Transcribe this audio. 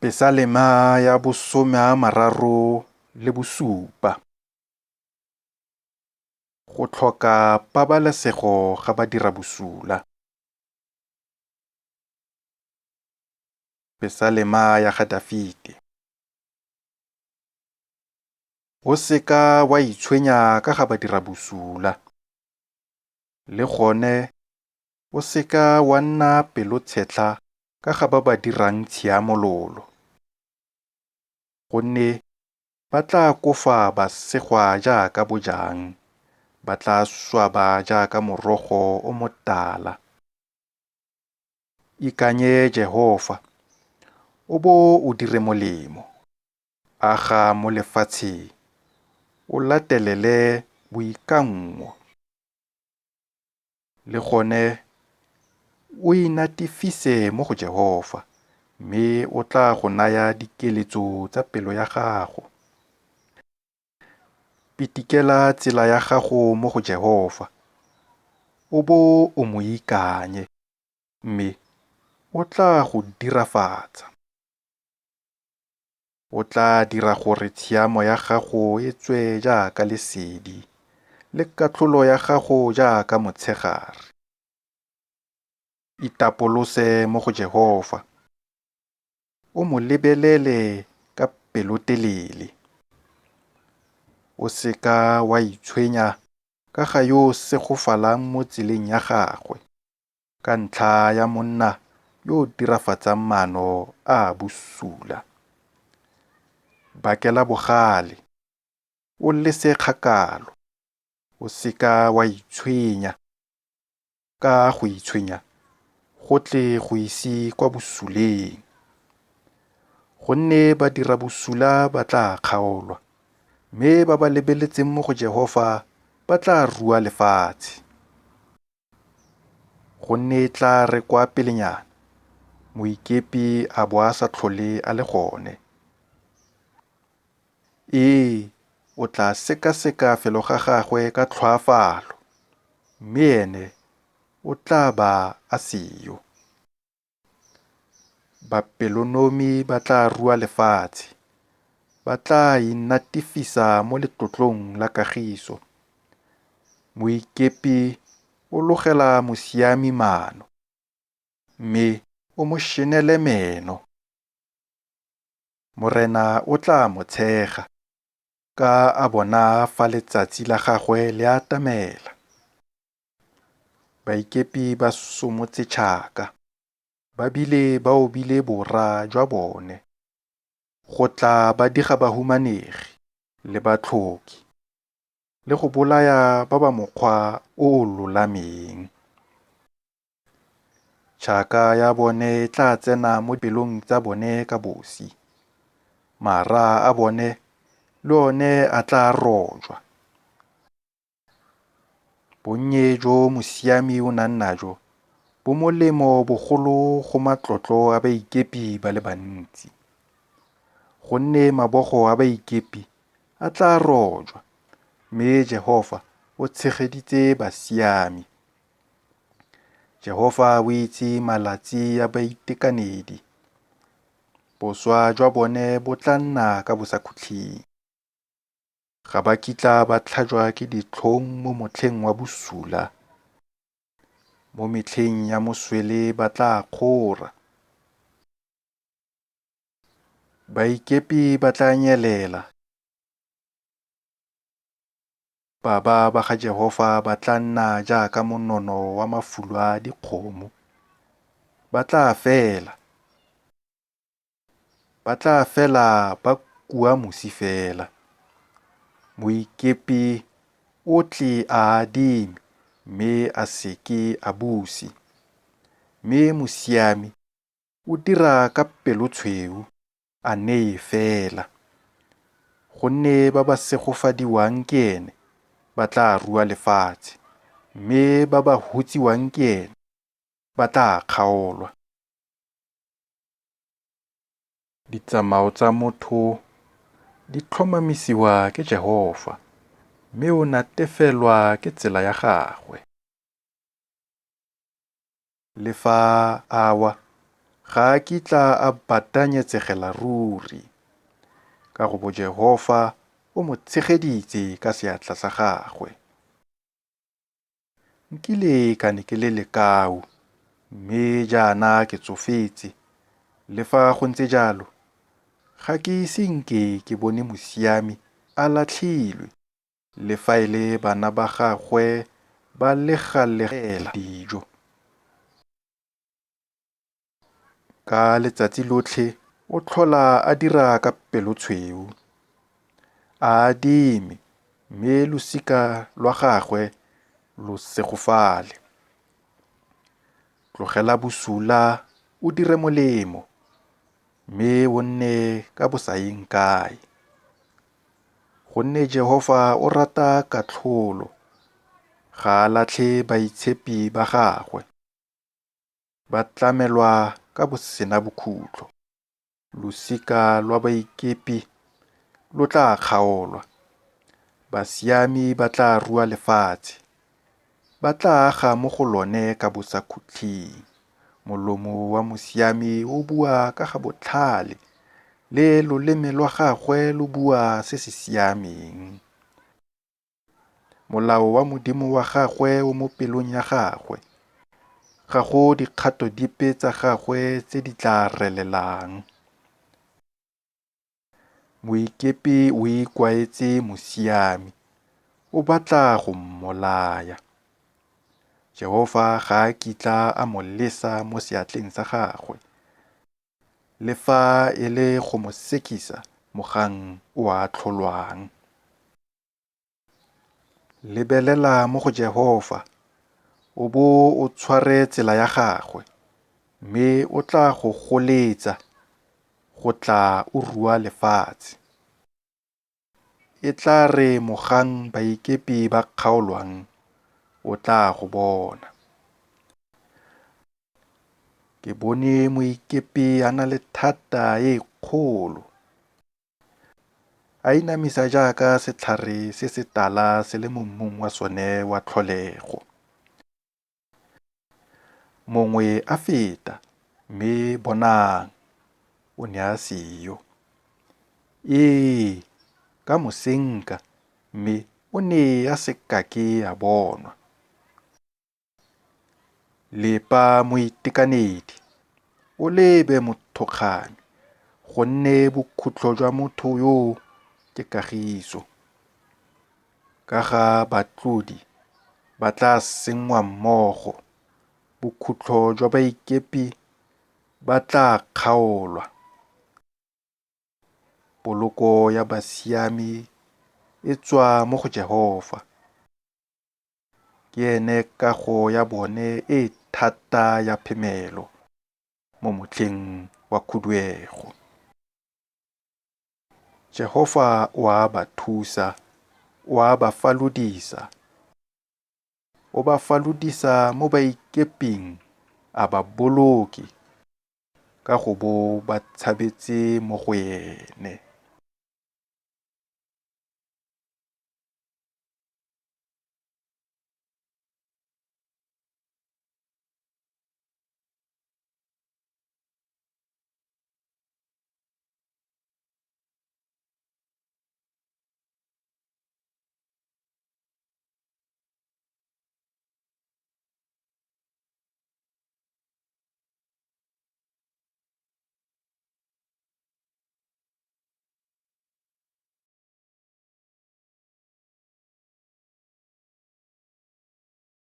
Pesalema ya bosome a mararo le bosupa. Go tlhoka pabalesego ga badirabosula. Pesalema ya ga Dafite. O se ka wa itshwenya ka ga badirabosula, le gone o se ka wa nna pelotshetlha ka ga ba ba dirang tshiamololo. Gonne ba tla kofa ba segwa jaaka bojang, ba tla swaba jaaka morogo o motala. Ikanye Jehofa, o bo o dire molemo, aga mo lefatsheng, o latelele boikanngo. Le gone o inatefise mo go Jehofa, mme o tla go naya dikeletso tsa pelo ya gago. Pitikela tsela ya gago mo go Jehofa, o bo o mo ikanye, mme o tla go dirafatsa. O tla dira gore tshiamo ya gago e tswe jaaka lesedi, le katlholo ya gago jaaka motshegare. Itapolose mo go Jehofa, o mo lebelele ka pelotelele. O se ka wa itshwenya ka ga yo o segofalang mo tseleng ya gagwe, ka ntlha ya monna yo o dirafatsang maano a a bosula. Bakela bogale, o lese kgakalo, o se ka wa itshwenya, ka go itshwenya go tle go ise kwa bosuleng. Gonne badirabosula ba tla kgaolwa, mme ba ba lebeletseng mo go Jehofa ba tla rua lefatshe. Gonne e tla re kwa pelenyana, moikepi a bo a sa tlhole a le gone. Ee, o tla sekaseka felo ga gagwe ka tlhoafalo, mme ene o tla ba a seyo. Bapelonomi ba tla rua lefatshe, ba tla inatefisa mo letlotlong la kagiso. Moikepi o logela mosiami maano, mme o mo šenele meno. Morena o tla mo tshega, ka a bona fa letsatsi la gagwe le atamela. Baikepi ba somotse tšhaka, ba bile ba obile bora jwa bone, go tla ba diga bahumanegi le batlhoki, le go bolaya ba ba mokgwa o o lolameng. Tšhaka ya bone e tla tsena mo pelong tsa bone ka bosi, mara a bone le one a tla rojwa. Bonnye jo mosiami o nang najo bo molemo bogolo go matlotlo a baikepi ba le bantsi. Gonne mabogo a baikepi a tla rojwa, mme Jehofa o tshegeditse basiami. Jehofa o itse malatsi a baitekanedi, boswa jwa bone bo tla nna ka bosakhutleng. Ga ba kitla ba tlhajwa ke ditlhong mo motlheng wa bosula, mo metlheng ya moswele ba tla kgora. Baikepi ba tla nyelela, baba ba ga Jehofa ba tla nna jaaka monono wa mafulo a dikgomo, ba tla fela, ba tla fela ba kua mosi fela. Moikepi o tle a adime, mme a se ke a buse, mme mosiami o dira ka pelotshweu, a neye fela. Gonne ba ba segofadiwang ke ene ba tla rua lefatshe, mme ba ba hutsiwang ke ene ba tla kgaolwa. Ditsamao tsa motho di tlhomamisiwa ke Jehofa, mme o natefelwa ke tsela ya gagwe. Le fa a wa, Ga a kitla a batanyetsegela ruri, ka gobo Jehofa o mo tshegeditse ka seatla sa gagwe. Nkile ka ne ke le lekau, mme jaana ke tsofetse, le fa go ntse jalo, ga ke ise nke ke bone mosiami a latlhilwe, le fa e le bana ba gagwe ba legalegela dijo. Ka letsatsi lotlhe o tlhola a dira ka pelotshweu, a adime, mme losika lwa gagwe lo segofale. Tlogela bosula o dire molemo, mme o nne ka bosaengkae. Gonne Jehofa o rata katlholo, ga a latlhe baitshepi ba gagwe. Ba tlamelwa ka bosenabokhutlo. Losika lwa baikepi lo tla kgaolwa, basiami ba tla rua lefatshe, ba tla aga mo go lone ka bosakhutleng. Molomo wa mosiami o bua ka ga botlhale, le loleme lwa gagwe lo bua se se siameng. Molao wa Modimo wa gagwe o mo pelong ya gagwe, ga go dikgato dipe tsa gagwe tse di tla relelang. Moikepi o ikwaetse mosiami, o batla go mmolaya. Jehofa ga a kitla a mo lesa mo seatleng sa gagwe, le fa e le go mo sekisa mogang o atlholwang. Lebelela mo go Jehofa, o bo o tshware tsela ya gagwe, mme o tla go goletsa go tla o rua lefatshe. E tla re mogang baikepi ba kgaolwang, o tla go bona. Ke bone moikepi a na le thata e kgolo, a inamisa jaaka setlhare se se tala se le mo mmung wa sone wa tlholego. Mongwe a feta, mme bonang, o ne a seyo. Ee, ka mo senka, mme o ne a se kake a bonwa. Lepa moitekanedi, o lebe mothokgami, gonne bokhutlo jwa motho yoo ke kagiso. Ka ga batlodi ba tla senngwa mmogo, bokhutlo jwa baikepi ba tla kgaolwa. Poloko ya basiami e tswa mo go Jehofa, ke ene kago ya bone e thata ya phemelo mo motlheng wa khuduego. Jehofa o a ba thusa, o a ba falodisa, o ba falodisa mo baikeping a ba boloke, ka gobo ba tshabetse mo go ene.